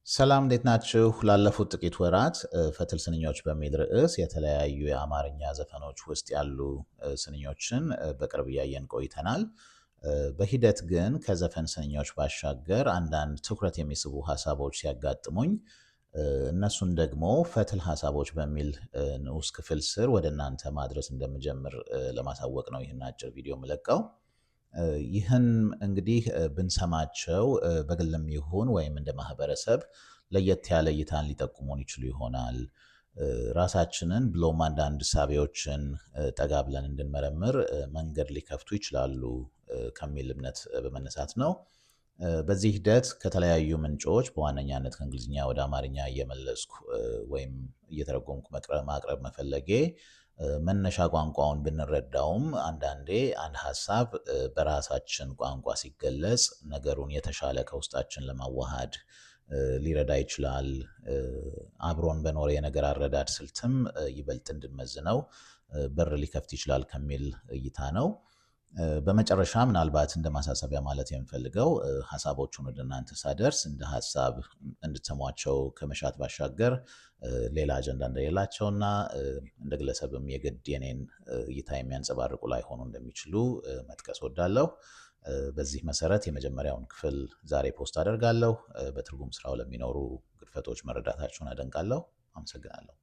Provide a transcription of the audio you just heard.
ሰላም፣ እንዴት ናችሁ? ላለፉት ጥቂት ወራት ፈትል ስንኞች በሚል ርዕስ የተለያዩ የአማርኛ ዘፈኖች ውስጥ ያሉ ስንኞችን በቅርብ እያየን ቆይተናል። በሂደት ግን ከዘፈን ስንኞች ባሻገር አንዳንድ ትኩረት የሚስቡ ሀሳቦች ሲያጋጥሙኝ እነሱን ደግሞ ፈትል ሀሳቦች በሚል ንዑስ ክፍል ስር ወደ እናንተ ማድረስ እንደምጀምር ለማሳወቅ ነው ይህን አጭር ቪዲዮ የምለቀው። ይህን እንግዲህ ብንሰማቸው በግልም ይሁን ወይም እንደ ማህበረሰብ ለየት ያለ እይታን ሊጠቁሙን ይችሉ ይሆናል። ራሳችንን ብሎም አንዳንድ እሳቤዎችን ጠጋ ብለን እንድንመረምር መንገድ ሊከፍቱ ይችላሉ ከሚል እምነት በመነሳት ነው። በዚህ ሂደት ከተለያዩ ምንጮች በዋነኛነት ከእንግሊዝኛ ወደ አማርኛ እየመለስኩ ወይም እየተረጎምኩ ማቅረብ መፈለጌ መነሻ ቋንቋውን ብንረዳውም አንዳንዴ አንድ ሀሳብ በራሳችን ቋንቋ ሲገለጽ ነገሩን የተሻለ ከውስጣችን ለማዋሃድ ሊረዳ ይችላል። አብሮን በኖረ የነገር አረዳድ ስልትም ይበልጥ እንድንመዝነው በር ሊከፍት ይችላል ከሚል እይታ ነው። በመጨረሻ ምናልባት እንደ ማሳሰቢያ ማለት የምፈልገው ሀሳቦቹን ወደ እናንተ ሳደርስ እንደ ሀሳብ እንድትሰሟቸው ከመሻት ባሻገር ሌላ አጀንዳ እንደሌላቸውና እንደ ግለሰብም የግድ የኔን እይታ የሚያንጸባርቁ ላይሆኑ እንደሚችሉ መጥቀስ እወዳለሁ። በዚህ መሰረት የመጀመሪያውን ክፍል ዛሬ post አደርጋለሁ። በትርጉም ስራው ለሚኖሩ ግድፈቶች መረዳታችሁን አደንቃለሁ። አመሰግናለሁ።